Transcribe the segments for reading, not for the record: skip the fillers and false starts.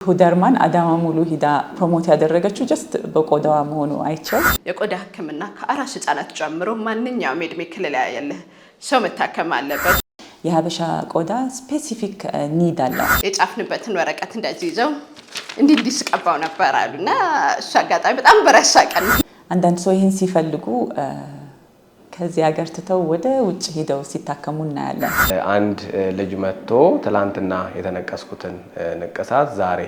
ሁደርማን አዳማ ሙሉ ሂዳ promote ያደረገችው just በቆዳዋ መሆኑ አይቸው። የቆዳ ሕክምና ከአራስ ህጻናት ጀምሮ ማንኛውም የእድሜ ክልል ያለ ሰው መታከም አለበት። የሀበሻ ቆዳ specific need አለው። የጻፍንበትን ወረቀት እንደዚህ ይዘው እንዲህ እንዲህ ስቀባው ነበር አሉ እና እሱ አጋጣሚ በጣም በረሳ ቀን። አንዳንድ ሰው ይህን ሲፈልጉ ከዚህ ሀገር ትተው ወደ ውጭ ሄደው ሲታከሙ እናያለን። አንድ ልጅ መጥቶ ትላንትና የተነቀስኩትን ንቅሳት ዛሬ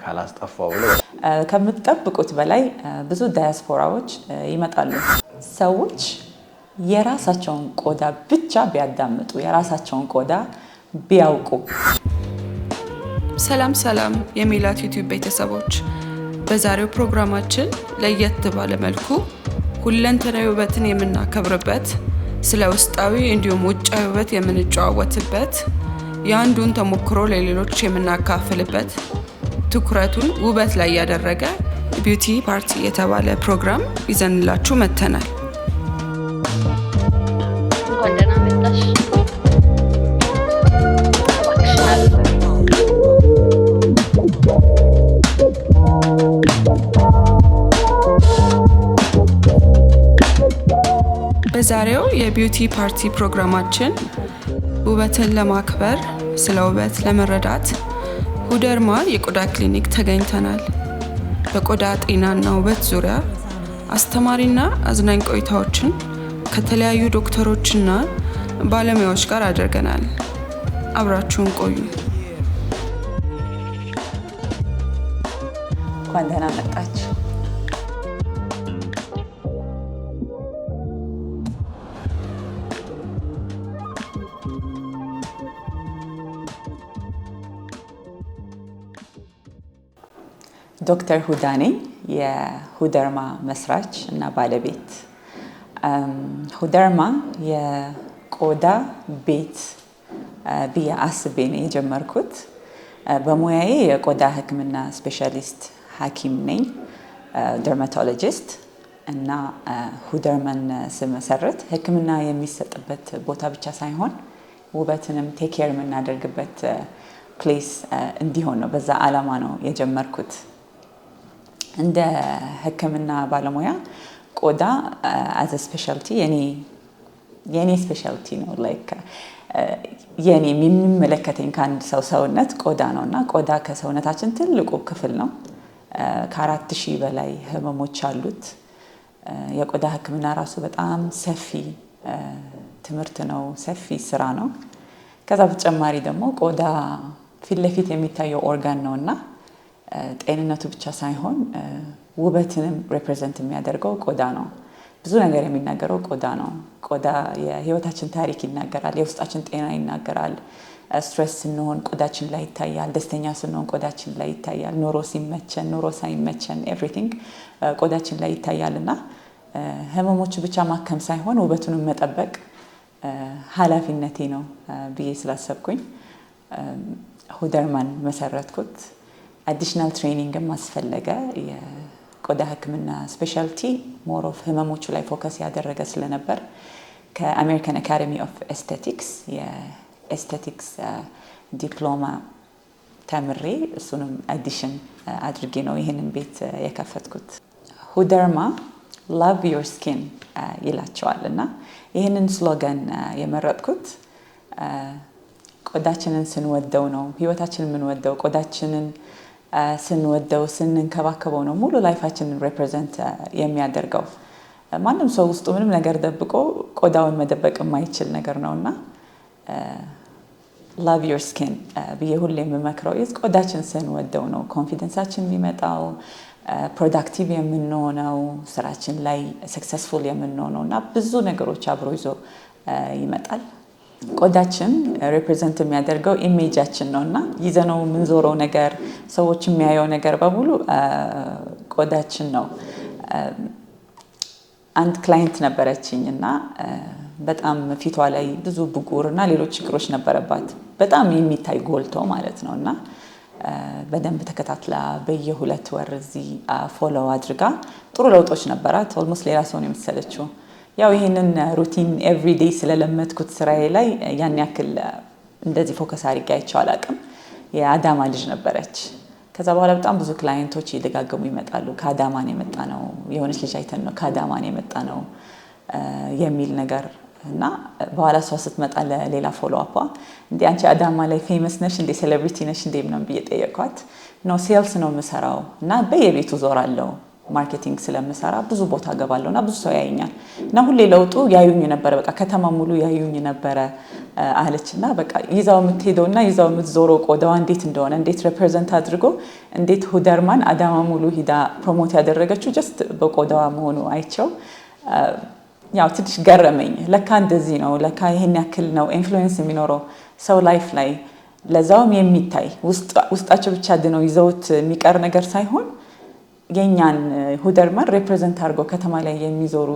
ካላስጠፋው ብሎ። ከምትጠብቁት በላይ ብዙ ዳያስፖራዎች ይመጣሉ። ሰዎች የራሳቸውን ቆዳ ብቻ ቢያዳምጡ፣ የራሳቸውን ቆዳ ቢያውቁ። ሰላም ሰላም የሜላት ዩቲዩብ ቤተሰቦች፣ በዛሬው ፕሮግራማችን ለየት ባለ መልኩ ሁለንተናዊ ውበትን የምናከብርበት፣ ስለ ውስጣዊ እንዲሁም ውጫዊ ውበት የምንጨዋወትበት፣ የአንዱን ተሞክሮ ለሌሎች የምናካፍልበት፣ ትኩረቱን ውበት ላይ ያደረገ Beauty Party የተባለ ፕሮግራም ይዘንላችሁ መጥተናል። እንኳን ደህና መጣሽ። እባክሽን አልፈሪ። በዛሬው የ Beauty Party ፕሮግራማችን ውበትን ለማክበር፣ ስለ ውበት ለመረዳት ሁደርማ የቆዳ ክሊኒክ ተገኝተናል። በቆዳ ጤናና ውበት ዙሪያ አስተማሪና አዝናኝ ቆይታዎችን ከተለያዩ ዶክተሮችና ባለሙያዎች ጋር አድርገናል። አብራችሁን ቆዩ። እንኳን ደህና መጣችሁ። ዶክተር ሁዳ ነኝ፣ የሁደርማ መስራች እና ባለቤት። ሁደርማ የቆዳ ቤት ብዬ አስቤ ነው የጀመርኩት። በሙያዬ የቆዳ ሕክምና specialist ሐኪም ነኝ፣ dermatologist። እና ሁደርማን ስመሰርት ሕክምና የሚሰጥበት ቦታ ብቻ ሳይሆን ውበትንም take care የምናደርግበት place እንዲሆን ነው። በዛ ዓላማ ነው የጀመርኩት። እንደ ሕክምና ባለሙያ ቆዳ as a specialty የኔ specialty ነው። Like የኔ የሚመለከተኝ ከአንድ ሰው ሰውነት ቆዳ ነው እና ቆዳ ከሰውነታችን ትልቁ ክፍል ነው። ከ4000 በላይ ህመሞች አሉት። የቆዳ ሕክምና ራሱ በጣም ሰፊ ትምህርት ነው፣ ሰፊ ስራ ነው። ከዛ በተጨማሪ ደግሞ ቆዳ ፊት ለፊት የሚታየው ኦርጋን ነው እና ጤንነቱ ብቻ ሳይሆን ውበትንም represent የሚያደርገው ቆዳ ነው። ብዙ ነገር የሚናገረው ቆዳ ነው። ቆዳ የህይወታችን ታሪክ ይናገራል፣ የውስጣችን ጤና ይናገራል። Stress ስንሆን ቆዳችን ላይ ይታያል። ደስተኛ ስንሆን ቆዳችን ላይ ይታያል። ኑሮ ሲመቸን፣ ኑሮ ሳይመቸን፣ everything ቆዳችን ላይ ይታያል እና ህመሞቹ ብቻ ማከም ሳይሆን ውበቱንም መጠበቅ ኃላፊነቴ ነው ብዬ ስላሰብኩኝ ሁደርማን መሰረትኩት። Additional training ም አስፈለገ። የቆዳ ህክምና specialty more of ህመሞቹ ላይ focus ያደረገ ስለነበር ከ American Academy of Aesthetics የ aesthetics ዲፕሎማ ተምሬ እሱንም addition አድርጌ ነው ይህንን ቤት የከፈትኩት። ሁደርማ "Love your skin" ይላቸዋል እና ይህንን slogan የመረጥኩት ቆዳችንን ስንወደው ነው ህይወታችንን የምንወደው። ቆዳችንን ስንወደው፣ ስንንከባከበው ነው ሙሉ life ኣችንን represent የሚያደርገው። ማንም ሰው ውስጡ ምንም ነገር ደብቆ ቆዳውን መደበቅ የማይችል ነገር ነው እና "Love your skin" ብዬ ሁሌ የምመክረው ቆዳችን ስንወደው ነው confidence ኣችን የሚመጣው፣ productive የምንሆነው፣ ስራችን ላይ successful የምንሆነው እና ብዙ ነገሮች አብሮ ይዞ ይመጣል። ቆዳችን represent የሚያደርገው image ኣችን ነው እና ይዘነው የምንዞረው ነገር፣ ሰዎች የሚያየው ነገር በሙሉ ቆዳችን ነው። አንድ client ነበረችኝ እና በጣም ፊቷ ላይ ብዙ ብጉር እና ሌሎች ችግሮች ነበረባት። በጣም የሚታይ ጎልቶ ማለት ነው። እና በደንብ ተከታትላ በየ2 ወር እዚህ follow አድርጋ ጥሩ ለውጦች ነበራት። Almost ሌላ ሰው ነው የመሰለችው። ያው ይህንን routine everyday ስለለመድኩት ስራዬ ላይ ያን ያክል እንደዚህ focus አድርጌ አይቼው አላውቅም። የአዳማ ልጅ ነበረች። ከዛ በኋላ በጣም ብዙ client ኦች እየደጋገሙ ይመጣሉ። ከአዳማ ነው የመጣነው፣ የሆነች ልጅ አይተን ነው ከአዳማ ነው የመጣነው የሚል ነገር። እና በኋላ እሷ ስትመጣ ለሌላ follow up፣ "እንዴ፣ አንቺ አዳማ ላይ famous ነሽ እንዴ? Celebrity ነሽ እንዴ?" ምናምን ብዬ ጠየኳት። "No፣ sales ነው የምሰራው እና በየቤቱ ዞራለሁ፣ marketing ስለምሰራ ብዙ ቦታ ገባለሁ እና ብዙ ሰው ያየኛል እና ሁሌ ለውጡ ያዩኝ ነበረ፣ በቃ ከተማ ሙሉ ያዩኝ ነበረ" አለች። እና በቃ ይዛው የምትሄደው እና ይዛው የምትዞረው ቆዳዋ እንዴት እንደሆነ፣ እንዴት represent አድርጎ፣ እንዴት ሁደርማን አዳማ ሙሉ ሂዳ promote ያደረገችው just በቆዳዋ መሆኑ አይቸው ያው ትንሽ ገረመኝ። ለካ እንደዚህ ነው፣ ለካ ይሄን ያክል ነው influence የሚኖረው ሰው life ላይ፣ ለዛውም የሚታይ ውስጣቸው ብቻ ድነው ይዘውት የሚቀር ነገር ሳይሆን የእኛን ሁደርማን represent አድርገው ከተማ ላይ የሚዞሩ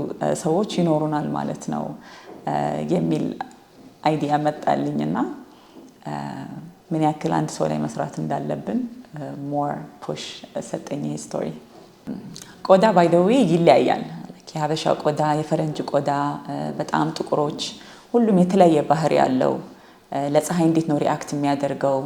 ሰዎች ይኖሩናል ማለት ነው የሚል idea መጣልኝ እና ምን ያክል አንድ ሰው ላይ መስራት እንዳለብን more push ሰጠኝ ይሄ story። ቆዳ by the way ይለያያል። የሀበሻ ቆዳ፣ የፈረንጅ ቆዳ፣ በጣም ጥቁሮች፣ ሁሉም የተለያየ ባህሪ ያለው፣ ለፀሐይ እንዴት ነው react የሚያደርገው፣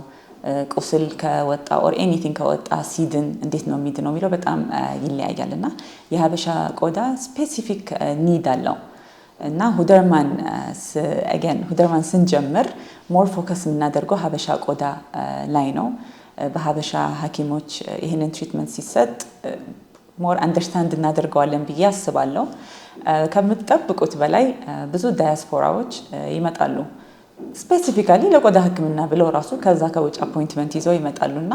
ቁስል ከወጣ or anything ከወጣ ሲድን እንዴት ነው የሚድነው የሚለው በጣም ይለያያል። እና የሀበሻ ቆዳ specific need አለው። እና ሁደርማን again ሁደርማን ስንጀምር more focus የምናደርገው ሀበሻ ቆዳ ላይ ነው። በሀበሻ ሐኪሞች ይህንን treatment ሲሰጥ more understand እናደርገዋለን ብዬ አስባለሁ። ከምትጠብቁት በላይ ብዙ ዳያስፖራዎች ይመጣሉ። Specifically ለቆዳ ሕክምና ብለው ራሱ ከዛ ከውጭ appointment ይዘው ይመጣሉ። እና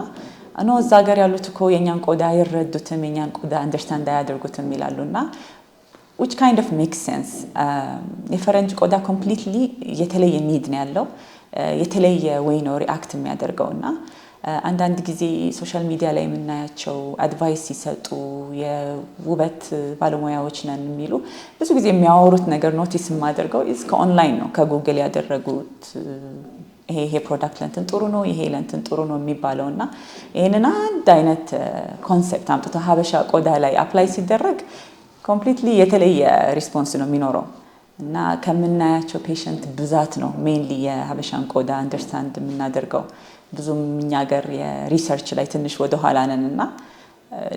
"No፣ እዛ ሀገር ያሉት እኮ የእኛን ቆዳ አይረዱትም፣ የእኛን ቆዳ understand አያደርጉትም" ይላሉ። እና which kind of makes sense። የፈረንጅ ቆዳ completely የተለየ need ነው ያለው፣ የተለየ way ነው react የሚያደርገው። እና አንዳንድ ጊዜ social media ላይ የምናያቸው advice ሲሰጡ የውበት ባለሙያዎች ነን የሚሉ ብዙ ጊዜ የሚያወሩት ነገር notice የማደርገው is ከ online ነው፣ ከጉግል ያደረጉት፣ ይሄ ይሄ product ለእንትን ጥሩ ነው፣ ይሄ ለእንትን ጥሩ ነው የሚባለው። እና ይህንን አንድ አይነት concept አምጥቶ ሀበሻ ቆዳ ላይ apply ሲደረግ completely የተለየ response ነው የሚኖረው። እና ከምናያቸው patient ብዛት ነው mainly የሀበሻን ቆዳ understand የምናደርገው። ብዙም እኛ ሀገር የ research ላይ ትንሽ ወደኋላ ነን እና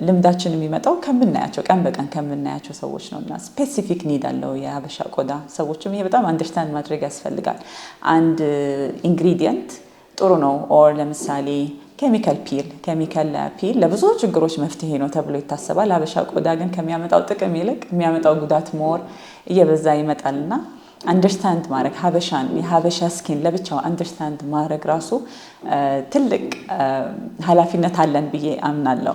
ልምዳችን የሚመጣው ከምናያቸው፣ ቀን በቀን ከምናያቸው ሰዎች ነው። እና specific need አለው የሀበሻ ቆዳ። ሰዎችም ይሄ በጣም understand ማድረግ ያስፈልጋል። አንድ ingredient ጥሩ ነው or ለምሳሌ chemical peel ለብዙ ችግሮች መፍትሄ ነው ተብሎ ይታሰባል። ሀበሻ ቆዳ ግን ከሚያመጣው ጥቅም ይልቅ የሚያመጣው ጉዳት more እየበዛ ይመጣልና understand ማድረግ፣ ሀበሻን፣ የሀበሻ skin ለብቻው understand ማድረግ ራሱ ትልቅ ኃላፊነት አለን ብዬ አምናለሁ።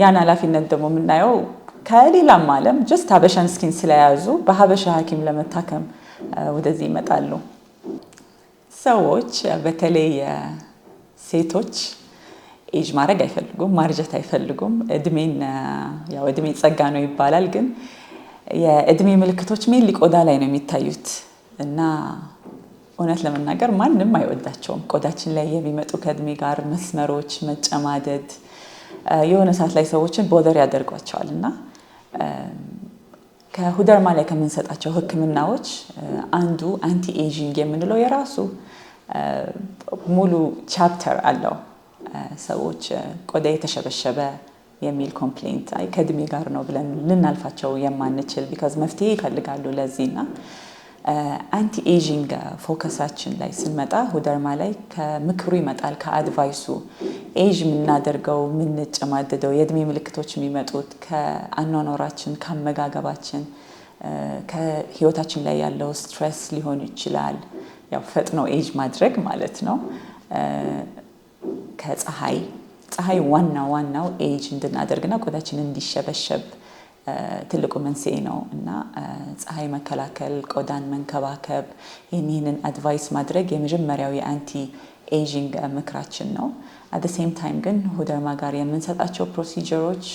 ያን ኃላፊነት ደግሞ የምናየው ከሌላም ዓለም just ሀበሻን skin ስለያዙ በሀበሻ ሐኪም ለመታከም ወደዚህ ይመጣሉ። ሰዎች፣ በተለይ ሴቶች age ማድረግ አይፈልጉም፣ ማርጀት አይፈልጉም። እድሜን ያው እድሜ ጸጋ ነው ይባላል፣ ግን የእድሜ ምልክቶች mainly ቆዳ ላይ ነው የሚታዩት እና እውነት ለመናገር ማንም አይወዳቸውም። ቆዳችን ላይ የሚመጡ ከእድሜ ጋር መስመሮች፣ መጨማደድ የሆነ ሰዓት ላይ ሰዎችን bother ያደርጓቸዋል። እና ከሁደርማ ላይ ከምንሰጣቸው ሕክምናዎች አንዱ anti aging የምንለው የራሱ ሙሉ chapter አለው። ሰዎች ቆዳ የተሸበሸበ የሚል complaint፣ አይ ከእድሜ ጋር ነው ብለን ልናልፋቸው የማንችል፣ because መፍትሄ ይፈልጋሉ ለዚህ። እና anti aging focus ኣችን ላይ ስንመጣ ሁደርማ ላይ ከምክሩ ይመጣል፣ ከ advice ኡ። Age የምናደርገው፣ የምንጨማደደው፣ የእድሜ ምልክቶች የሚመጡት ከአኗኗራችን፣ ከአመጋገባችን፣ ከህይወታችን ላይ ያለው stress ሊሆን ይችላል። ያው ፈጥኖ age ማድረግ ማለት ነው። ከፀሐይ፣ ፀሐይ ዋና ዋናው age እንድናደርግና ቆዳችን እንዲሸበሸብ ትልቁ መንስኤ ነው። እና ፀሐይ መከላከል፣ ቆዳን መንከባከብ፣ ይህንን advice ማድረግ የመጀመሪያው የ anti aging ምክራችን ነው። At same time ግን ሁደርማ ጋር የምንሰጣቸው procedure ኦች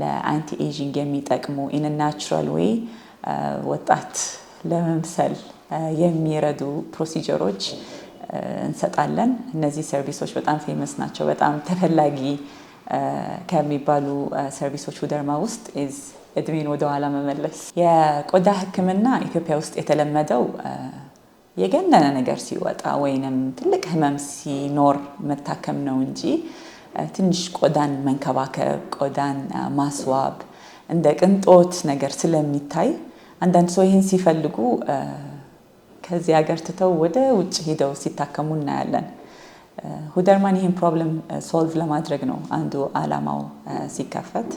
ለ anti aging የሚጠቅሙ፣ in natural way ወጣት ለመምሰል የሚረዱ procedure ኦች እንሰጣለን። እነዚህ service ኦች በጣም famous ናቸው። በጣም ተፈላጊ ከሚባሉ service ኦች ሁደርማ ውስጥ is እድሜን ወደኋላ መመለስ። የቆዳ ሕክምና ኢትዮጵያ ውስጥ የተለመደው የገነነ ነገር ሲወጣ ወይንም ትልቅ ህመም ሲኖር መታከም ነው እንጂ ትንሽ ቆዳን መንከባከብ፣ ቆዳን ማስዋብ እንደ ቅንጦት ነገር ስለሚታይ አንዳንድ ሰው ይህን ሲፈልጉ ከዚህ ሀገር ትተው ወደ ውጭ ሄደው ሲታከሙ እናያለን። ሁደርማን ይህን problem solve ለማድረግ ነው አንዱ አላማው ሲከፈት።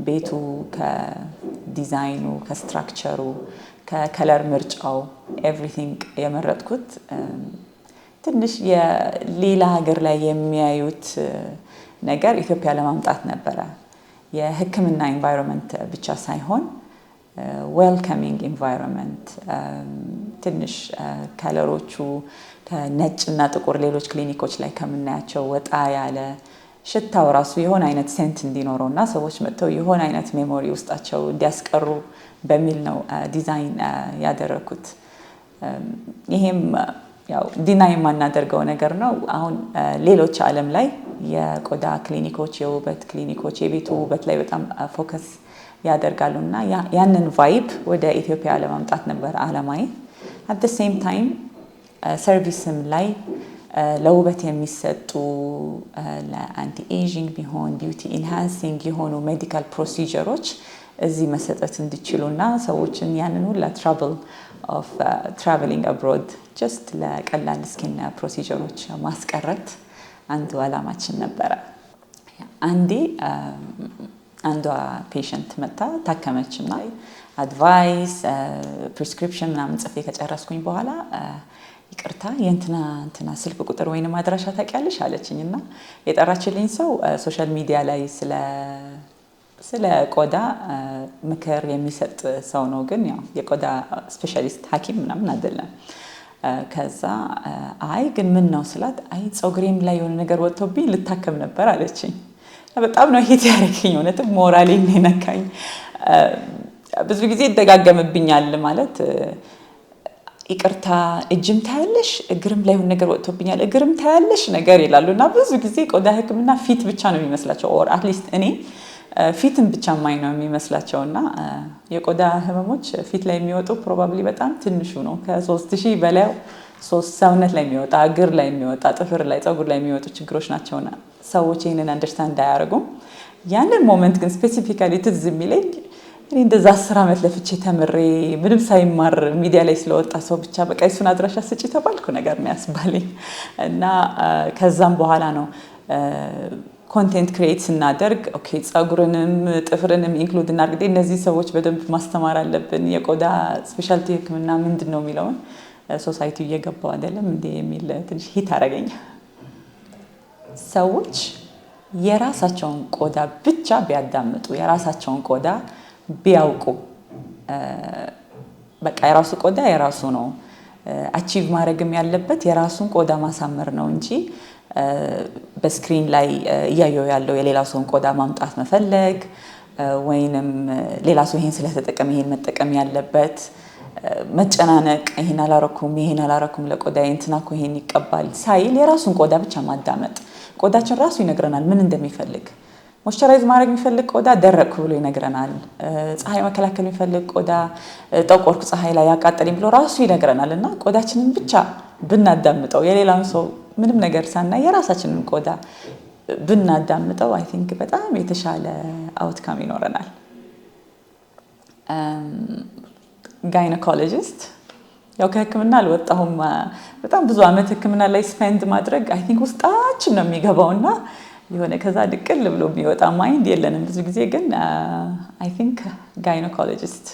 ቤቱ ከዲዛይኑ፣ ከ structure ኡ፣ ከ color ምርጫው everything የመረጥኩት ትንሽ የሌላ ሀገር ላይ የሚያዩት ነገር ኢትዮጵያ ለማምጣት ነበረ። የሕክምና environment ብቻ ሳይሆን welcoming environment፣ ትንሽ color ኦቹ ከነጭና ጥቁር ሌሎች ክሊኒኮች ላይ ከምናያቸው ወጣ ያለ፣ ሽታው ራሱ የሆነ አይነት scent እንዲኖረው እና ሰዎች መጥተው የሆነ አይነት memory ውስጣቸው እንዲያስቀሩ በሚል ነው ዲዛይን ያደረኩት። ይሄም ያው deny የማናደርገው ነገር ነው። አሁን ሌሎች ዓለም ላይ የቆዳ ክሊኒኮች፣ የውበት ክሊኒኮች የቤቱ ውበት ላይ በጣም focus ያደርጋሉ እና ያንን vibe ወደ ኢትዮጵያ ለማምጣት ነበር አላማዬ። At the same time service ም ላይ ለውበት የሚሰጡ ለ anti aging ቢሆን beauty enhancing የሆኑ medical procedure ኦች እዚህ መሰጠት እንዲችሉ እና ሰዎችን ያንን ሁላ trouble of traveling abroad just ለቀላል skin procedure ኦች ማስቀረት አንዱ አላማችን ነበረ። አንዴ አንዷ patient መጣ፣ ታከመች እና advice፣ prescription ምናምን ጽፌ ከጨረስኩኝ በኋላ "ይቅርታ፣ የእንትና እንትና ስልክ ቁጥር ወይንም አድራሻ ታውቂያለሽ?" አለችኝ። እና የጠራችልኝ ሰው social media ላይ ስለ ቆዳ ምክር የሚሰጥ ሰው ነው፣ ግን ያው የቆዳ specialist ሐኪም ምናምን አይደለም። ከዛ "አይ፣ ግን ምን ነው?" ስላት፣ "አይ፣ ፀጉሬም ላይ የሆነ ነገር ወጥቶብኝ ልታከም ነበር" አለችኝ። በጣም ነው hit ያደረገኝ። እውነትም ሞራሌን የነካኝ። ብዙ ጊዜ ይደጋገምብኛል፣ ማለት "ይቅርታ፣ እጅም ታያለሽ? እግርም ላይ የሆነ ነገር ወጥቶብኛል፣ እግርም ታያለሽ?" ነገር ይላሉ። እና ብዙ ጊዜ ቆዳ ሕክምና ፊት ብቻ ነው የሚመስላቸው፣ or at least እኔ ፊትን ብቻ ማይ ነው የሚመስላቸው። እና የቆዳ ህመሞች ፊት ላይ የሚወጡ probably በጣም ትንሹ ነው። ከ3000 በላይ ሶስት ሰውነት ላይ የሚወጣ፣ እግር ላይ የሚወጣ፣ ጥፍር ላይ፣ ፀጉር ላይ የሚወጡ ችግሮች ናቸውና ሰዎች ይህንን understand አያደርጉም። ያንን moment ግን specifically ትዝ የሚለኝ እኔ እንደዛ 10 ዓመት ለፍቼ ተምሬ ምንም ሳይማር ሚዲያ ላይ ስለወጣ ሰው ብቻ በቃ የሱን አድራሻ ስጪ ተባልኩ ነገር ነው ያስባለኝ። እና ከዛም በኋላ ነው content create ስናደርግ okay፣ ፀጉርንም ጥፍርንም include እናድርግ፣ እነዚህ ሰዎች በደንብ ማስተማር አለብን፣ የቆዳ specialty ሕክምና ምንድን ነው የሚለውን society ው እየገባው አይደለም እንዴ የሚል ትንሽ hit አደረገኝ። ሰዎች የራሳቸውን ቆዳ ብቻ ቢያዳምጡ፣ የራሳቸውን ቆዳ ቢያውቁ፣ በቃ የራሱ ቆዳ የራሱ ነው። Achieve ማድረግም ያለበት የራሱን ቆዳ ማሳመር ነው እንጂ በ screen ላይ እያየው ያለው የሌላ ሰውን ቆዳ ማምጣት መፈለግ ወይንም ሌላ ሰው ይሄን ስለተጠቀመ ይሄን መጠቀም ያለበት መጨናነቅ፣ ይሄን አላረኩም፣ ይሄን አላረኩም ለቆዳ፣ እንትና እኮ ይሄን ይቀባል ሳይል የራሱን ቆዳ ብቻ ማዳመጥ። ቆዳችን ራሱ ይነግረናል ምን እንደሚፈልግ። Moisturize ማድረግ የሚፈልግ ቆዳ ደረቅኩ ብሎ ይነግረናል። ፀሐይ መከላከል የሚፈልግ ቆዳ ጠቆርኩ፣ ፀሐይ ላይ ያቃጠለኝ ብሎ ራሱ ይነግረናል። እና ቆዳችንን ብቻ ብናዳምጠው፣ የሌላውን ሰው ምንም ነገር ሳናይ የራሳችንን ቆዳ ብናዳምጠው I think በጣም የተሻለ outcome ይኖረናል። Gynecologist፣ ያው ከሕክምና አልወጣሁም። በጣም ብዙ ዓመት ሕክምና ላይ spend ማድረግ I think ውስጣችን ነው የሚገባው እና የሆነ ከዛ ድቅል ብሎ የሚወጣ mind የለንም ብዙ ጊዜ። ግን I think gynecologist።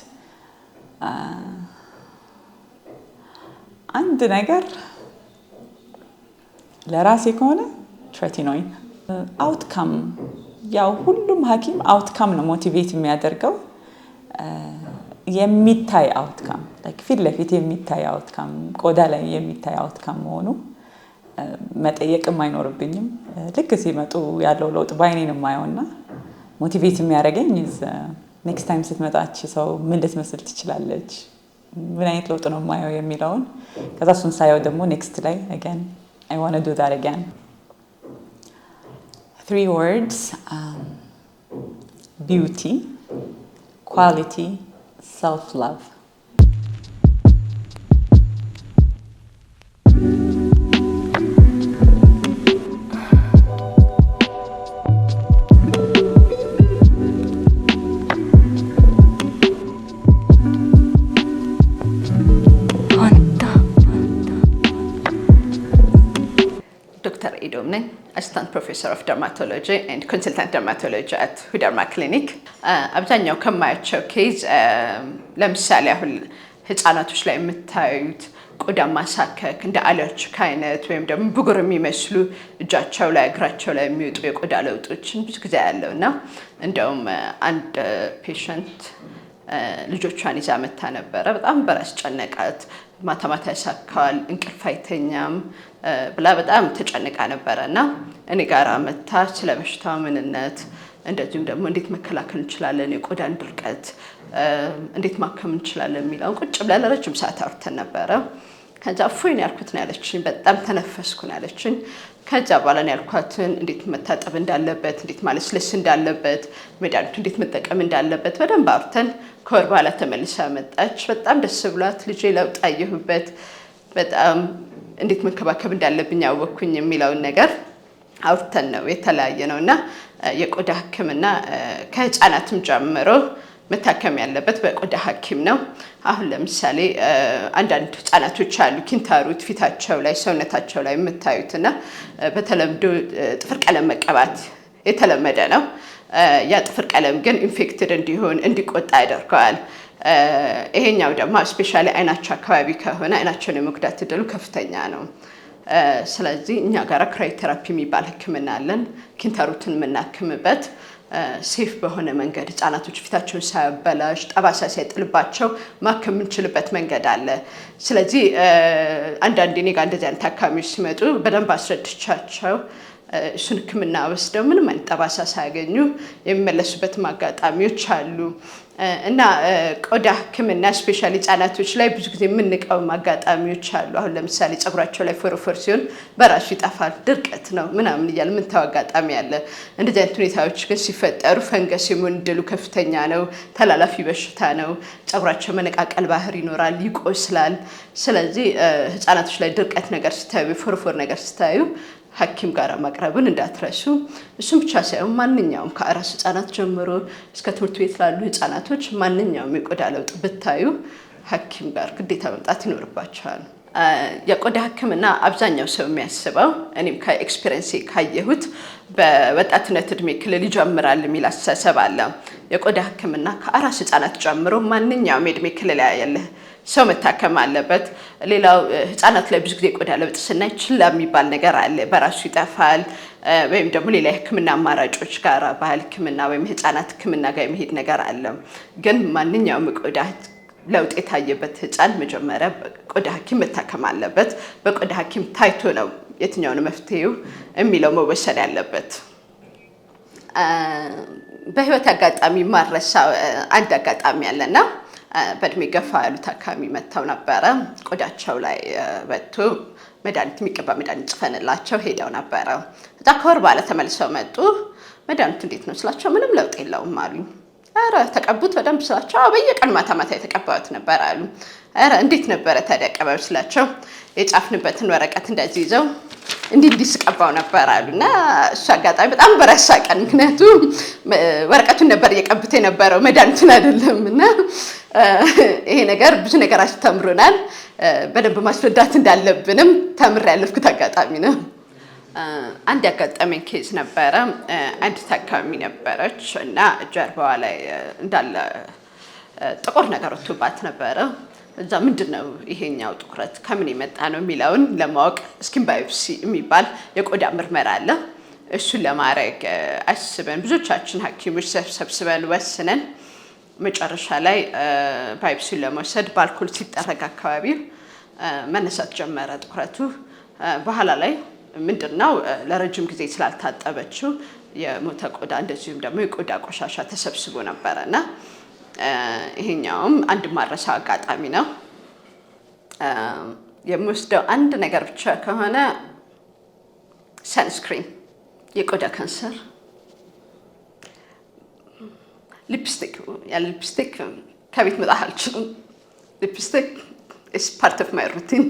አንድ ነገር ለራሴ ከሆነ tretinoin። Outcome፣ ያው ሁሉም ሐኪም outcome ነው motivate የሚያደርገው፣ የሚታይ outcome፣ ፊት ለፊት የሚታይ outcome፣ ቆዳ ላይ የሚታይ outcome መሆኑ መጠየቅም አይኖርብኝም። ልክ ሲመጡ ያለው ለውጥ በአይኔ ነው የማየው እና motivate የሚያደርገኝ next time ስትመጣ ሰው ምን ልትመስል ትችላለች፣ ምን አይነት ለውጥ ነው የማየው የሚለውን፣ ከዛ እሱን ሳየው ደግሞ next ላይ again I wanna do that again። Three words: beauty, quality, self love. Assistant Professor of Dermatology and Consultant Dermatology at ሁደርማ ክሊኒክ። አብዛኛው ከማያቸው case ለምሳሌ አሁን ህፃናቶች ላይ የምታዩት ቆዳ ማሳከክ፣ እንደ allergic አይነት ወይም ደግሞ ብጉር የሚመስሉ እጃቸው ላይ፣ እግራቸው ላይ የሚወጡ የቆዳ ለውጦችን ብዙ ጊዜ ያለው እና እንደውም አንድ patient ልጆቿን ይዛ መታ ነበረ። በጣም በራስ ጨነቃት። ማታ ማታ ያሳካዋል፣ እንቅልፍ አይተኛም ብላ በጣም ተጨንቃ ነበረ እና እኔ ጋር መታ ስለ በሽታው ምንነት፣ እንደዚሁም ደግሞ እንዴት መከላከል እንችላለን፣ የቆዳን ድርቀት እንዴት ማከም እንችላለን የሚለውን ቁጭ ብለን ለረጅም ሰዓት አውርተን ነበረ። ከዛ እፎይ ነው ያልኩት ነው ያለችኝ። በጣም ተነፈስኩ ነው ያለችኝ። ከዛ በኋላ ነው ያልኳትን እንዴት መታጠብ እንዳለበት፣ እንዴት ማለስለስ እንዳለበት፣ መድኃኒቱ እንዴት መጠቀም እንዳለበት በደንብ አውርተን ከወር በኋላ ተመልሳ መጣች። በጣም ደስ ብሏት ልጄ ለውጥ አየሁበት፣ በጣም እንዴት መንከባከብ እንዳለብኝ አወቅኩኝ የሚለውን ነገር አውርተን ነው የተለያየ ነው። እና የቆዳ ሕክምና ከህፃናትም ጀምሮ መታከም ያለበት በቆዳ ሐኪም ነው። አሁን ለምሳሌ አንዳንድ ህጻናቶች አሉ ኪንታሮት ፊታቸው ላይ፣ ሰውነታቸው ላይ የምታዩት እና በተለምዶ ጥፍር ቀለም መቀባት የተለመደ ነው። ያ ጥፍር ቀለም ግን infected እንዲሆን፣ እንዲቆጣ ያደርገዋል። ይሄኛው ደግሞ especially አይናቸው አካባቢ ከሆነ አይናቸውን የመጉዳት እድሉ ከፍተኛ ነው። ስለዚህ እኛ ጋር cryotherapy የሚባል ህክምና አለን። ኪንታሮትን የምናክምበት safe በሆነ መንገድ፣ ህጻናቶች ፊታቸውን ሳያበላሽ፣ ጠባሳ ሳይጥልባቸው ማከም የምንችልበት መንገድ አለ። ስለዚህ አንዳንዴ እኔ ጋር እንደዚህ አይነት ታካሚዎች ሲመጡ በደንብ አስረድቻቸው እሱን ህክምና ወስደው ምንም አይነት ጠባሳ ሳያገኙ የሚመለሱበትም አጋጣሚዎች አሉ። እና ቆዳ ህክምና especially ህጻናቶች ላይ ብዙ ጊዜ የምንቃወም አጋጣሚዎች አሉ። አሁን ለምሳሌ ፀጉራቸው ላይ ፎረፎር ሲሆን በራሱ ይጠፋል፣ ድርቀት ነው ምናምን እያለ የምንተው አጋጣሚ አለ። እንደዚህ አይነት ሁኔታዎች ግን ሲፈጠሩ ፈንገስ የመሆን እድሉ ከፍተኛ ነው። ተላላፊ በሽታ ነው። ፀጉራቸው መነቃቀል ባህሪ ይኖራል፣ ይቆስላል። ስለዚህ ህጻናቶች ላይ ድርቀት ነገር ስታዩ፣ ፎረፎር ነገር ስታዩ ሐኪም ጋር ማቅረብን እንዳትረሱ። እሱም ብቻ ሳይሆን ማንኛውም ከአራስ ህጻናት ጀምሮ እስከ ትምህርት ቤት ላሉ ህጻናቶች ማንኛውም የቆዳ ለውጥ ብታዩ ሐኪም ጋር ግዴታ መምጣት ይኖርባቸዋል። የቆዳ ሕክምና አብዛኛው ሰው የሚያስበው፣ እኔም ከ experience ካየሁት፣ በወጣትነት እድሜ ክልል ይጀምራል የሚል አስተሳሰብ አለ። የቆዳ ሕክምና ከአራስ ህጻናት ጀምሮ ማንኛውም የእድሜ ክልል ያለ ሰው መታከም አለበት። ሌላው ህጻናት ላይ ብዙ ጊዜ የቆዳ ለውጥ ስናይ ችላ የሚባል ነገር አለ። በራሱ ይጠፋል ወይም ደግሞ ሌላ የህክምና አማራጮች ጋር፣ ባህል ህክምና ወይም የህፃናት ህክምና ጋር የመሄድ ነገር አለ። ግን ማንኛውም የቆዳ ለውጥ የታየበት ህፃን መጀመሪያ በቆዳ ሐኪም መታከም አለበት። በቆዳ ሐኪም ታይቶ ነው የትኛውን መፍትሄው የሚለው መወሰን ያለበት። በህይወት አጋጣሚ ማረሳው አንድ አጋጣሚ አለና በእድሜ ገፋ ያሉ ታካሚ መጥተው ነበረ። ቆዳቸው ላይ ወጥቶ መድኃኒት፣ የሚቀባ መድኃኒት ጽፈንላቸው ሄደው ነበረ። እዛ ከወር በኋላ ተመልሰው መጡ። መድኃኒቱ እንዴት ነው ስላቸው ምንም ለውጥ የለውም አሉኝ። ኧረ ተቀቡት በደንብ ስላቸው በየቀን ማታ ማታ የተቀባሁት ነበር አሉ። ኧረ እንዴት ነበረ ታዲያ አቀባቢ ስላቸው የጻፍንበትን ወረቀት እንደዚህ ይዘው እንዲህ እንዲህ ስቀባው ነበር አሉ። እና እሱ አጋጣሚ በጣም በረሳ ቀን፣ ምክንያቱም ወረቀቱን ነበር እየቀብት የነበረው፣ መድኃኒቱን አይደለም። እና ይሄ ነገር ብዙ ነገር አስተምሮናል። በደንብ ማስረዳት እንዳለብንም ተምሬ ያለፍኩት አጋጣሚ ነው። አንድ ያጋጠመኝ case ነበረ። አንድ ታካሚ ነበረች እና ጀርባዋ ላይ እንዳለ ጥቁር ነገር ወጥቶባት ነበረ። እዛ ምንድን ነው ይሄኛው ጥቁረት፣ ከምን የመጣ ነው የሚለውን ለማወቅ skin biopsy የሚባል የቆዳ ምርመራ አለ። እሱን ለማድረግ አስበን፣ ብዙዎቻችን ሐኪሞች ሰብስበን ወስነን መጨረሻ ላይ biopsy ን ለመውሰድ በአልኮል ሲጠረግ አካባቢው መነሳት ጀመረ ጥቁረቱ። በኋላ ላይ ምንድን ነው፣ ለረጅም ጊዜ ስላልታጠበችው የሞተ ቆዳ እንደዚሁም ደግሞ የቆዳ ቆሻሻ ተሰብስቦ ነበረ። እና ይሄኛውም አንድ ማረሳው አጋጣሚ ነው። የምወስደው አንድ ነገር ብቻ ከሆነ sunscreen፣ የቆዳ ካንሰር፣ ሊፕስቲክ። ያለ ሊፕስቲክ ከቤት መውጣት አልችልም። Lipstick is part of my routine።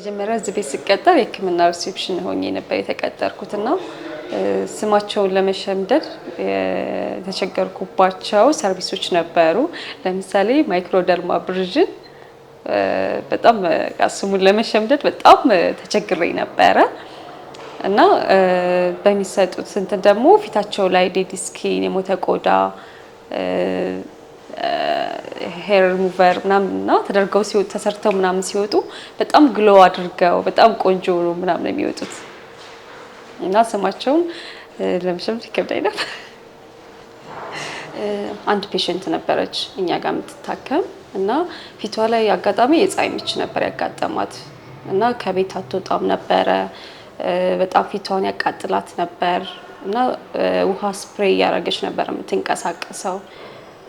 መጀመሪያ እዚህ ቤት ስቀጠር የሕክምና reception ሆኜ ነበር የተቀጠርኩትና ስማቸውን ለመሸምደድ የተቸገርኩባቸው service ኦች ነበሩ። ለምሳሌ microdermabrasion በጣም ስሙን ለመሸምደድ በጣም ተቸግሬ ነበረ እና በሚሰጡት እንትን ደግሞ ፊታቸው ላይ dead skin፣ የሞተ ቆዳ፣ ሄር ሪሙቨር ምናምን እና ተደርገው ሲወጡ ተሰርተው ምናምን ሲወጡ በጣም glow አድርገው በጣም ቆንጆ ነው ምናምን የሚወጡት እና ስማቸውን ለመሸምደድ ይከብዳኝ ነበር። አንድ patient ነበረች እኛ ጋር የምትታከም እና ፊቷ ላይ አጋጣሚ የፀሐይ ምች ነበር ያጋጠማት እና ከቤት አትወጣም ነበረ። በጣም ፊቷን ያቃጥላት ነበር እና ውሃ spray እያደረገች ነበር የምትንቀሳቀሰው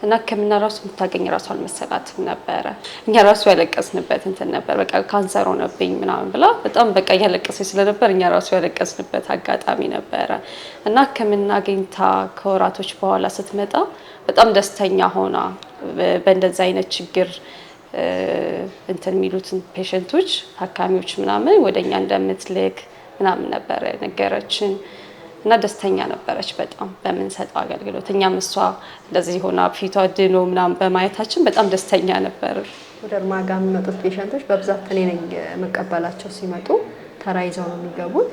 እና ሕክምና ራሱ የምታገኝ ራሱ አልመሰላትም ነበረ። እኛ ራሱ ያለቀስንበት እንትን ነበር። በቃ ካንሰር ሆነብኝ ምናምን ብላ በጣም በቃ እያለቀሰች ስለነበር እኛ ራሱ ያለቀስንበት አጋጣሚ ነበረ እና ሕክምና አግኝታ ከወራቶች በኋላ ስትመጣ በጣም ደስተኛ ሆና በእንደዛ አይነት ችግር እንትን የሚሉትን patient ኦች ታካሚዎች ምናምን ወደኛ እንደምትልክ ምናምን ነበረ ነገረችን እና ደስተኛ ነበረች በጣም በምንሰጠው አገልግሎት። እኛም እሷ እንደዚህ ሆና ፊቷ ድኖ ምናምን በማየታችን በጣም ደስተኛ ነበር። ሁደርማ ጋር የሚመጡት patient ኦች በብዛት እኔ ነኝ የምቀበላቸው። ሲመጡ ተራ ይዘው ነው የሚገቡት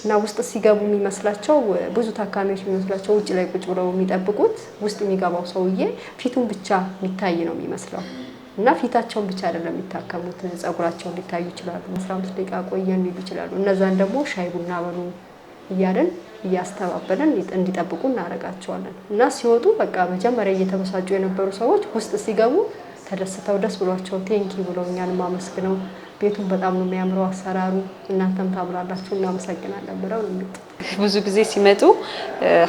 እና ውስጥ ሲገቡ የሚመስላቸው ብዙ ታካሚዎች የሚመስላቸው ውጭ ላይ ቁጭ ብለው የሚጠብቁት ውስጥ የሚገባው ሰውዬ ፊቱን ብቻ የሚታይ ነው የሚመስለው እና ፊታቸውን ብቻ አይደለም የሚታከሙት፣ ጸጉራቸውን ሊታዩ ይችላሉ። 15 ደቂቃ ቆየን ሊሉ ይችላሉ። እነዛን ደግሞ ሻይ ቡና በሉ እያልን እያስተባበልን እንዲጠብቁ እናደርጋቸዋለን። እና ሲወጡ በቃ መጀመሪያ እየተበሳጩ የነበሩ ሰዎች ውስጥ ሲገቡ ተደስተው ደስ ብሏቸው thank you ብለው እኛንም አመስግነው ቤቱን በጣም ነው የሚያምረው አሰራሩ፣ እናንተም ታምራላችሁ፣ እናመሰግናለን ብለው ነው የሚወጡት። ብዙ ጊዜ ሲመጡ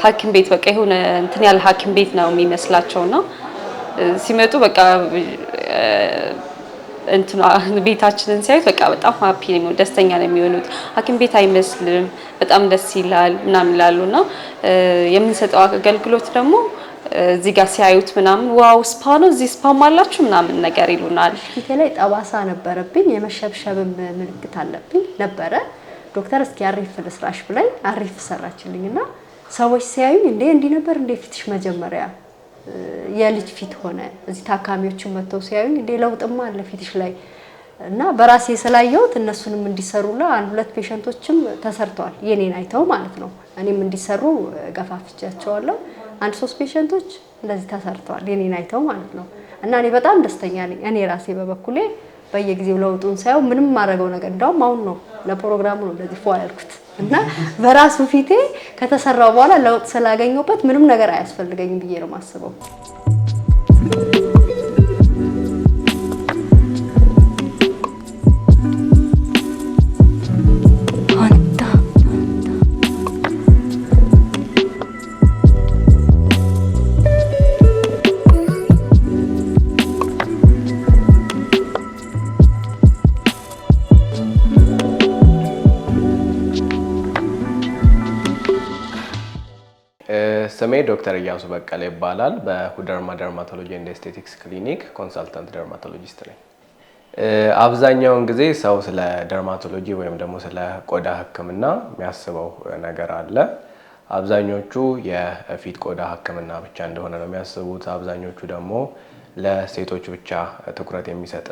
ሐኪም ቤት በቃ የሆነ እንትን ያለ ሐኪም ቤት ነው የሚመስላቸውና ሲመጡ በቃ እንትና ቤታችንን ሲያዩት በቃ በጣም happy ነው፣ ደስተኛ ነው የሚሆኑት። ሐኪም ቤት አይመስልም፣ በጣም ደስ ይላል ምናምን ይላሉና የምንሰጠው አገልግሎት ደግሞ እዚህ ጋር ሲያዩት ምናምን wow spa ነው እዚህ spa ም አላችሁ ምናምን ነገር ይሉናል። ፊቴ ላይ ጠባሳ ነበረብኝ፣ የመሸብሸብም ምልክት አለብኝ ነበረ። ዶክተር እስኪ አሪፍ ልስራሽ ብላኝ አሪፍ ሰራችልኝና ሰዎች ሲያዩኝ እንዴ እንዲህ ነበር እንዴ ፊትሽ መጀመሪያ የልጅ ፊት ሆነ። እዚህ ታካሚዎችን መጥተው ሲያዩኝ እንዴ ለውጥማ አለ ፊትሽ ላይ እና በራሴ ስላየሁት እነሱንም እንዲሰሩላ አንድ ሁለት patient ኦችም ተሰርተዋል፣ የኔን አይተው ማለት ነው። እኔም እንዲሰሩ ገፋፍቻቸዋለሁ። አንድ 3 patient ኦች እንደዚህ ተሰርተዋል፣ የኔን አይተው ማለት ነው። እና እኔ በጣም ደስተኛ ነኝ። እኔ ራሴ በበኩሌ በየጊዜው ለውጡን ሳየው ምንም ማድረገው ነገር እንዳውም አሁን ነው ለፕሮግራሙ ነው እንደዚህ ፏ ያልኩት እና በራሱ ፊቴ ከተሰራው በኋላ ለውጥ ስላገኘሁበት ምንም ነገር አያስፈልገኝም ብዬ ነው የማስበው። ስሜ ዶክተር እያሱ በቀለ ይባላል። በሁደርማ dermatology and aesthetics clinic consultant dermatologist ነኝ። አብዛኛውን ጊዜ ሰው ስለ dermatology ወይም ደግሞ ስለ ቆዳ ሕክምና የሚያስበው ነገር አለ። አብዛኞቹ የፊት ቆዳ ሕክምና ብቻ እንደሆነ ነው የሚያስቡት። አብዛኞቹ ደግሞ ለሴቶች ብቻ ትኩረት የሚሰጥ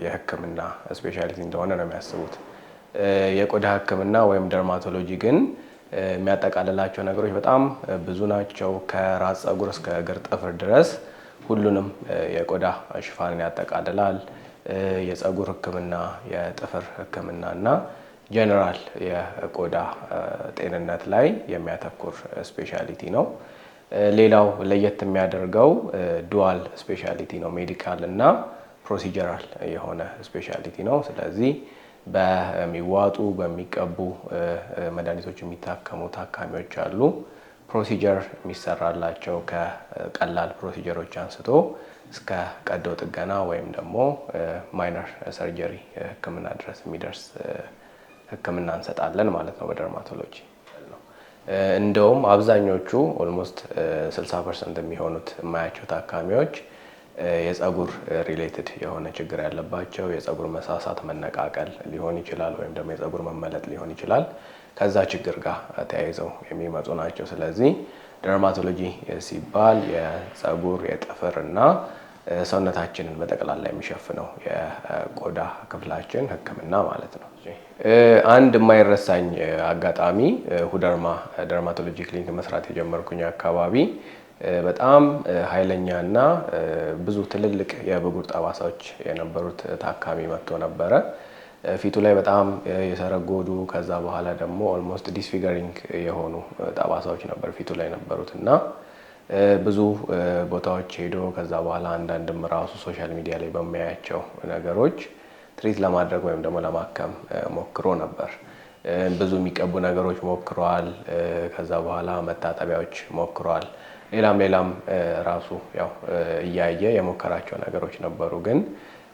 የሕክምና specialty እንደሆነ ነው የሚያስቡት። የቆዳ ሕክምና ወይም dermatology ግን የሚያጠቃልላቸው ነገሮች በጣም ብዙ ናቸው። ከራስ ፀጉር እስከ እግር ጥፍር ድረስ ሁሉንም የቆዳ ሽፋንን ያጠቃልላል። የፀጉር ህክምና፣ የጥፍር ህክምና እና ጀነራል የቆዳ ጤንነት ላይ የሚያተኩር specialty ነው። ሌላው ለየት የሚያደርገው dual specialty ነው። medical እና procedural የሆነ specialty ነው። ስለዚህ በሚዋጡ በሚቀቡ መድኃኒቶች የሚታከሙ ታካሚዎች አሉ። procedure የሚሰራላቸው ከቀላል procedure ኦች አንስቶ እስከ ቀዶ ጥገና ወይም ደግሞ minor surgery ህክምና ድረስ የሚደርስ ህክምና እንሰጣለን ማለት ነው በ dermatology። እንደውም አብዛኞቹ almost 60% የሚሆኑት የማያቸው ታካሚዎች የፀጉር related የሆነ ችግር ያለባቸው፣ የፀጉር መሳሳት፣ መነቃቀል ሊሆን ይችላል፣ ወይም ደግሞ የፀጉር መመለጥ ሊሆን ይችላል። ከዛ ችግር ጋር ተያይዘው የሚመጡ ናቸው። ስለዚህ dermatology ሲባል የፀጉር፣ የጥፍር እና ሰውነታችንን በጠቅላላ የሚሸፍነው የቆዳ ክፍላችን ሕክምና ማለት ነው። አንድ የማይረሳኝ አጋጣሚ ሁደርማ dermatology ክሊኒክ መስራት የጀመርኩኝ አካባቢ በጣም ኃይለኛና ብዙ ትልልቅ የብጉር ጠባሳዎች የነበሩት ታካሚ መጥቶ ነበረ። ፊቱ ላይ በጣም የሰረጎዱ፣ ከዛ በኋላ ደግሞ almost disfiguring የሆኑ ጠባሳዎች ነበር ፊቱ ላይ ነበሩት። እና ብዙ ቦታዎች ሄዶ ከዛ በኋላ አንዳንድም ራሱ social media ላይ በሚያያቸው ነገሮች treat ለማድረግ ወይም ደግሞ ለማከም ሞክሮ ነበር። ብዙ የሚቀቡ ነገሮች ሞክሯል። ከዛ በኋላ መታጠቢያዎች ሞክሯል። ሌላም ሌላም ራሱ ያው እያየ የሞከራቸው ነገሮች ነበሩ። ግን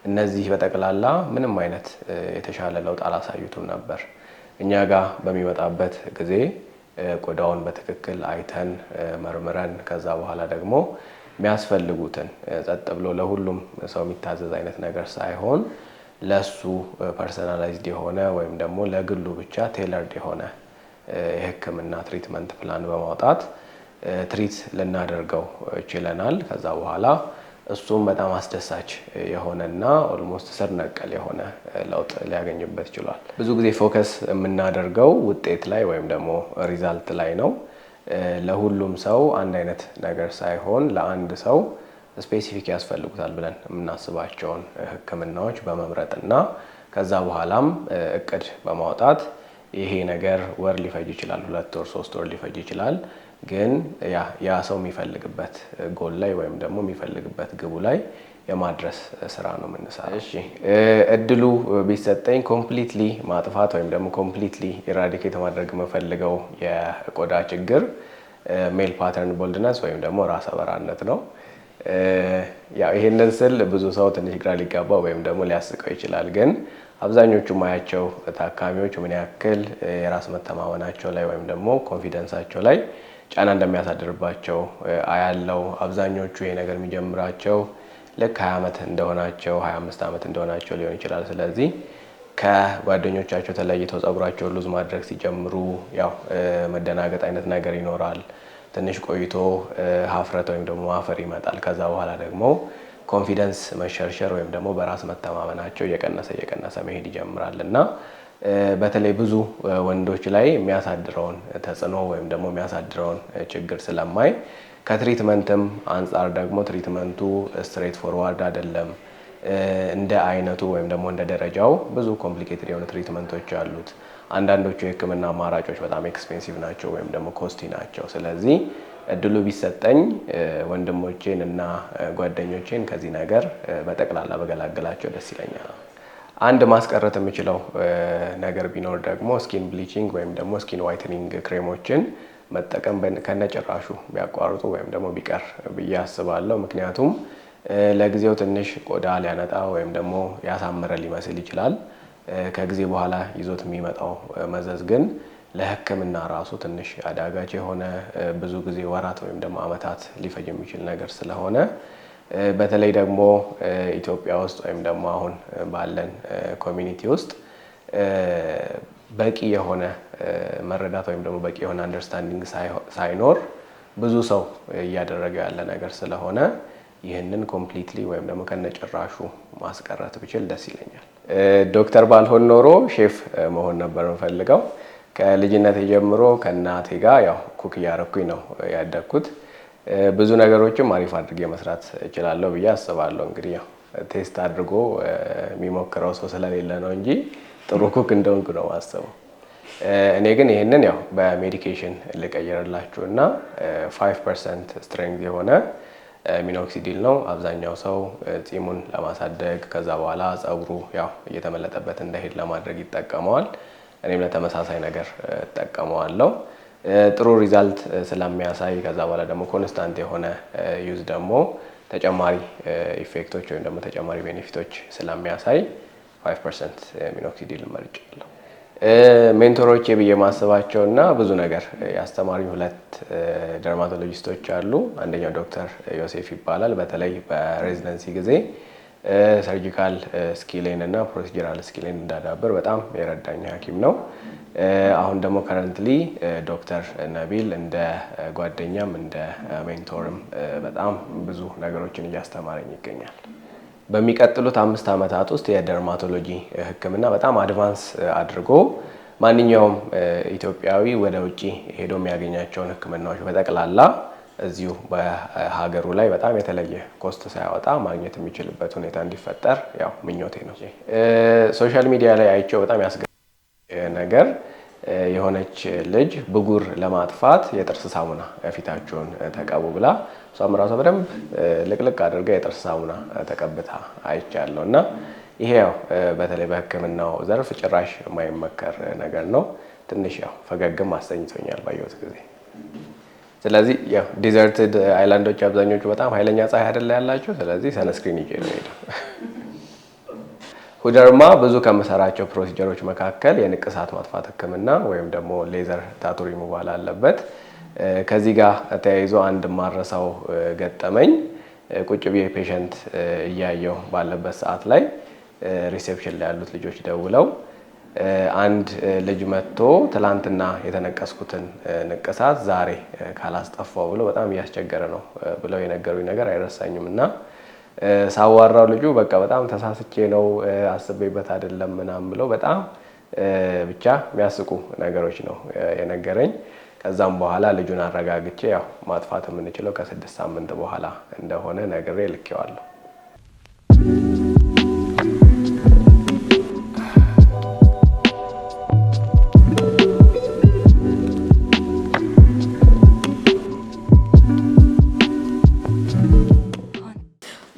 እነዚህ በጠቅላላ ምንም አይነት የተሻለ ለውጥ አላሳዩትም ነበር። እኛ ጋር በሚመጣበት ጊዜ ቆዳውን በትክክል አይተን፣ መርምረን፣ ከዛ በኋላ ደግሞ የሚያስፈልጉትን ጸጥ ብሎ ለሁሉም ሰው የሚታዘዝ አይነት ነገር ሳይሆን ለሱ personalized የሆነ ወይም ደግሞ ለግሉ ብቻ tailored የሆነ የሕክምና treatment plan በማውጣት treat ልናደርገው ችለናል። ከዛ በኋላ እሱም በጣም አስደሳች የሆነና almost ስር ነቀል የሆነ ለውጥ ሊያገኝበት ችሏል። ብዙ ጊዜ focus የምናደርገው ውጤት ላይ ወይም ደግሞ result ላይ ነው። ለሁሉም ሰው አንድ አይነት ነገር ሳይሆን ለአንድ ሰው specific ያስፈልጉታል ብለን የምናስባቸውን ሕክምናዎች በመምረጥና ከዛ በኋላም እቅድ በማውጣት ይሄ ነገር ወር ሊፈጅ ይችላል፣ 2 ወር፣ 3 ወር ሊፈጅ ይችላል። ግን ያ ሰው የሚፈልግበት ጎል ላይ ወይም ደግሞ የሚፈልግበት ግቡ ላይ የማድረስ ስራ ነው የምንሰራው። እሺ፣ እድሉ ቢሰጠኝ completely ማጥፋት ወይም ደግሞ completely eradicate ማድረግ የምፈልገው የቆዳ ችግር male pattern baldness ወይም ደግሞ ራሰ በራነት ነው። ያው ይሄንን ስል ብዙ ሰው ትንሽ ግራ ሊጋባ ወይም ደግሞ ሊያስቀው ይችላል። ግን አብዛኞቹ ማያቸው ታካሚዎች ምን ያክል የራስ መተማመናቸው ላይ ወይም ደግሞ confidence ኣቸው ላይ ጫና እንደሚያሳድርባቸው አያለው። አብዛኞቹ ይሄ ነገር የሚጀምራቸው ልክ 20 ዓመት እንደሆናቸው፣ 25 ዓመት እንደሆናቸው ሊሆን ይችላል። ስለዚህ ከጓደኞቻቸው ተለይተው ጸጉራቸውን lose ማድረግ ሲጀምሩ ያው መደናገጥ አይነት ነገር ይኖራል። ትንሽ ቆይቶ ሀፍረት ወይም ደግሞ ማፈር ይመጣል። ከዛ በኋላ ደግሞ confidence መሸርሸር ወይም ደግሞ በራስ መተማመናቸው እየቀነሰ እየቀነሰ መሄድ ይጀምራል። እና በተለይ ብዙ ወንዶች ላይ የሚያሳድረውን ተጽዕኖ ወይም ደግሞ የሚያሳድረውን ችግር ስለማይ፣ ከ treatment ም አንጻር ደግሞ treatment ኡ straightforward አይደለም። እንደ አይነቱ ወይም ደግሞ እንደ ደረጃው ብዙ complicated የሆኑ treatment ኦች አሉት። አንዳንዶቹ የሕክምና አማራጮች በጣም expensive ናቸው ወይም ደግሞ costly ናቸው። ስለዚህ እድሉ ቢሰጠኝ ወንድሞቼን እና ጓደኞቼን ከዚህ ነገር በጠቅላላ በገላገላቸው ደስ ይለኛል። አንድ ማስቀረት የምችለው ነገር ቢኖር ደግሞ skin bleaching ወይም ደግሞ skin whitening ክሬሞችን መጠቀም ከነጭራሹ ቢያቋርጡ ወይም ደግሞ ቢቀር ብዬ አስባለሁ። ምክንያቱም ለጊዜው ትንሽ ቆዳ ሊያነጣ ወይም ደግሞ ያሳመረ ሊመስል ይችላል። ከጊዜ በኋላ ይዞት የሚመጣው መዘዝ ግን ለሕክምና ራሱ ትንሽ አዳጋች የሆነ፣ ብዙ ጊዜ ወራት ወይም ደግሞ ዓመታት ሊፈጅ የሚችል ነገር ስለሆነ፣ በተለይ ደግሞ ኢትዮጵያ ውስጥ ወይም ደግሞ አሁን ባለን community ውስጥ በቂ የሆነ መረዳት ወይም ደግሞ በቂ የሆነ understanding ሳይኖር ብዙ ሰው እያደረገ ያለ ነገር ስለሆነ ይህንን completely ወይም ደግሞ ከነጭራሹ ማስቀረት ብችል ደስ ይለኛል። ዶክተር ባልሆን ኖሮ ሼፍ መሆን ነበር የምፈልገው። ከልጅነቴ ጀምሮ ከእናቴ ጋር ያው cook እያረኩኝ ነው ያደግኩት። ብዙ ነገሮችም አሪፍ አድርጌ መስራት እችላለሁ ብዬ አስባለሁ። እንግዲህ ያው taste አድርጎ የሚሞክረው ሰው ስለሌለ ነው እንጂ ጥሩ cook እንደሆንኩ ነው የማስበው። እኔ ግን ይህንን ያው በ medication ልቀይርላችሁ እና 5% strength የሆነ minoxidil ነው። አብዛኛው ሰው ጺሙን ለማሳደግ፣ ከዛ በኋላ ጸጉሩ ያው እየተመለጠበት እንዳይሄድ ለማድረግ ይጠቀመዋል። እኔም ለተመሳሳይ ነገር እጠቀመዋለሁ። ጥሩ result ስለሚያሳይ፣ ከዛ በኋላ ደግሞ constant የሆነ use ደግሞ ተጨማሪ effect ኦች ወይም ደግሞ ተጨማሪ benefit ኦች ስለሚያሳይ 5% minoxidil መርጫለሁ። Mentor ኦቼ ብዬ ማስባቸውና ብዙ ነገር ያስተማሩኝ ሁለት dermatologist ኦች አሉ። አንደኛው ዶክተር ዮሴፍ ይባላል። በተለይ በ residency ጊዜ surgical skill ኤን እና procedural skill ኤን እንዳዳብር በጣም የረዳኝ ሐኪም ነው። አሁን ደግሞ currently ዶክተር ነቢል እንደ ጓደኛም እንደ mentor ም በጣም ብዙ ነገሮችን እያስተማረኝ ይገኛል። በሚቀጥሉት 5 ዓመታት ውስጥ የ dermatology ሕክምና በጣም advance አድርጎ ማንኛውም ኢትዮጵያዊ ወደ ውጪ ሄዶ የሚያገኛቸውን ሕክምናዎች በጠቅላላ እዚሁ በሀገሩ ላይ በጣም የተለየ cost ሳያወጣ ማግኘት የሚችልበት ሁኔታ እንዲፈጠር ያው ምኞቴ ነው። Social media ላይ አይቼው በጣም ያስገረመኝ ነገር የሆነች ልጅ ብጉር ለማጥፋት የጥርስ ሳሙና ፊታችሁን ተቀቡ ብላ እሷም ራሷ በደንብ ልቅልቅ አድርጋ የጥርስ ሳሙና ተቀብታ አይቻለሁ። እና ይሄ ያው በተለይ በህክምናው ዘርፍ ጭራሽ የማይመከር ነገር ነው። ትንሽ ያው ፈገግም አሰኝቶኛል ባየሁት ጊዜ። ስለዚህ ያው deserted island ኦች አብዛኞቹ በጣም ኃይለኛ ፀሐይ አይደለ ያላቸው። ስለዚህ sunscreen ይዤ ነው የምሄደው። ሁደርማ ብዙ ከምሰራቸው procedure ኦች መካከል የንቅሳት ማጥፋት ህክምና ወይም ደግሞ ሌዘር ታቱ ሪሙቫል አለበት። ከዚህ ጋር ተያይዞ አንድ ማልረሳው ገጠመኝ፣ ቁጭ ብዬ patient እያየው ባለበት ሰዓት ላይ reception ላይ ያሉት ልጆች ደውለው አንድ ልጅ መጥቶ ትላንትና የተነቀስኩትን ንቅሳት ዛሬ ካላስጠፋው ብሎ በጣም እያስቸገረ ነው ብለው የነገሩኝ ነገር አይረሳኝም። እና ሳዋራው ልጁ በቃ በጣም ተሳስቼ ነው፣ አስቤበት አይደለም ምናምን ብለው በጣም ብቻ የሚያስቁ ነገሮች ነው የነገረኝ። ከዛም በኋላ ልጁን አረጋግቼ ያው ማጥፋት የምንችለው ከ6 ሳምንት በኋላ እንደሆነ ነግሬ ልኬዋለሁ።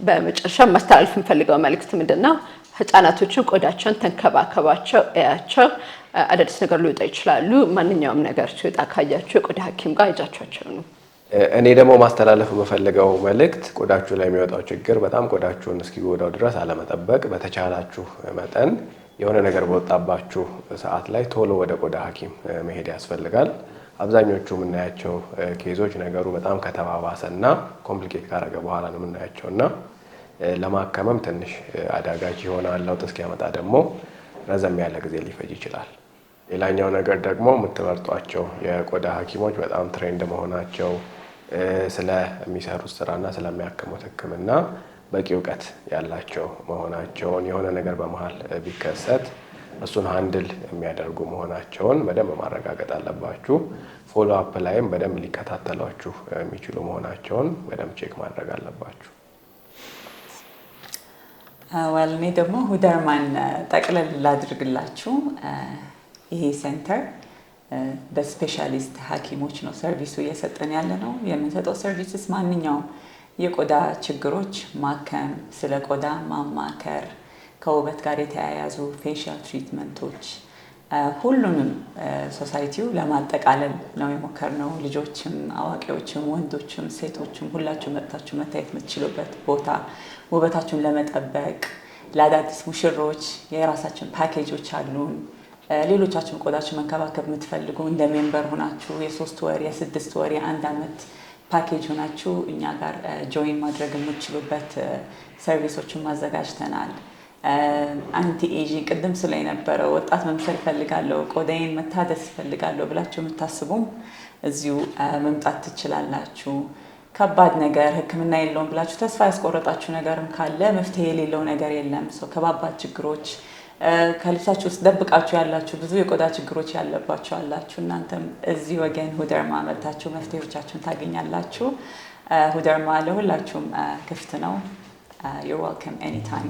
በመጨረሻ ማስተላለፍ የምፈልገው መልእክት ምንድን ነው? ህፃናቶችን ቆዳቸውን ተንከባከባቸው፣ እያቸው። አዳዲስ ነገር ሊወጣ ይችላሉ። ማንኛውም ነገር ሲወጣ ካያቸው የቆዳ ሐኪም ጋር ይዛችኋቸው ነው። እኔ ደግሞ ማስተላለፍ የምፈልገው መልእክት ቆዳችሁ ላይ የሚወጣው ችግር በጣም ቆዳችሁን እስኪጎዳው ድረስ አለመጠበቅ፣ በተቻላችሁ መጠን የሆነ ነገር በወጣባችሁ ሰዓት ላይ ቶሎ ወደ ቆዳ ሐኪም መሄድ ያስፈልጋል። አብዛኞቹ የምናያቸው case ኦች ነገሩ በጣም ከተባባሰና complicate ካረገ በኋላ ነው የምናያቸው እና ለማከመም ትንሽ አዳጋች ይሆናል። ለውጥ እስኪያመጣ ደግሞ ረዘም ያለ ጊዜ ሊፈጅ ይችላል። ሌላኛው ነገር ደግሞ የምትመርጧቸው የቆዳ ሐኪሞች በጣም trained መሆናቸው፣ ስለሚሰሩት ስራና ስለሚያክሙት ሕክምና በቂ እውቀት ያላቸው መሆናቸውን፣ የሆነ ነገር በመሀል ቢከሰት እሱን handle የሚያደርጉ መሆናቸውን በደንብ ማረጋገጥ አለባችሁ። Follow up ላይም በደንብ ሊከታተሏችሁ የሚችሉ መሆናቸውን በደንብ check ማድረግ አለባችሁ። Well፣ እኔ ደግሞ ሁደርማን ጠቅለል ላድርግላችሁ። ይሄ center በ specialist ሐኪሞች ነው service ኡ እየሰጠን ያለ ነው። የምንሰጠው services ማንኛውም የቆዳ ችግሮች ማከም፣ ስለ ቆዳ ማማከር፣ ከውበት ጋር የተያያዙ facial treatment ኦች፣ ሁሉንም society ው ለማጠቃለል ነው የሞከርነው። ልጆችም፣ አዋቂዎችም፣ ወንዶችም፣ ሴቶችም ሁላችሁ መጥታችሁ መታየት የምትችሉበት ቦታ፣ ውበታችሁን ለመጠበቅ ለአዳዲስ ሙሽሮች የራሳችን ፓኬጆች አሉን። ሌሎቻችሁን ቆዳችሁ መንከባከብ የምትፈልጉ እንደ member ሆናችሁ የ3 ወር፣ የ6 ወር፣ የአንድ ዓመት ፓኬጅ ሆናችሁ እኛ ጋር join ማድረግ የምትችሉበት service ኦችን ማዘጋጅተናል። Anti aging፣ ቅድም ስለ የነበረው ወጣት መምሰል እፈልጋለሁ፣ ቆዳዬን መታደስ እፈልጋለሁ ብላችሁ የምታስቡም እዚሁ መምጣት ትችላላችሁ። ከባድ ነገር ሕክምና የለውም ብላችሁ ተስፋ ያስቆረጣችሁ ነገርም ካለ መፍትሄ የሌለው ነገር የለም። So ከባባድ ችግሮች ከልብሳችሁ ውስጥ ደብቃችሁ ያላችሁ ብዙ የቆዳ ችግሮች ያለባችሁ አላችሁ። እናንተም እዚህ ወገን ሁደርማ መጥታችሁ መፍትሄዎቻችሁን ታገኛላችሁ። ሁደርማ ለሁላችሁም ክፍት ነው። You're welcome anytime.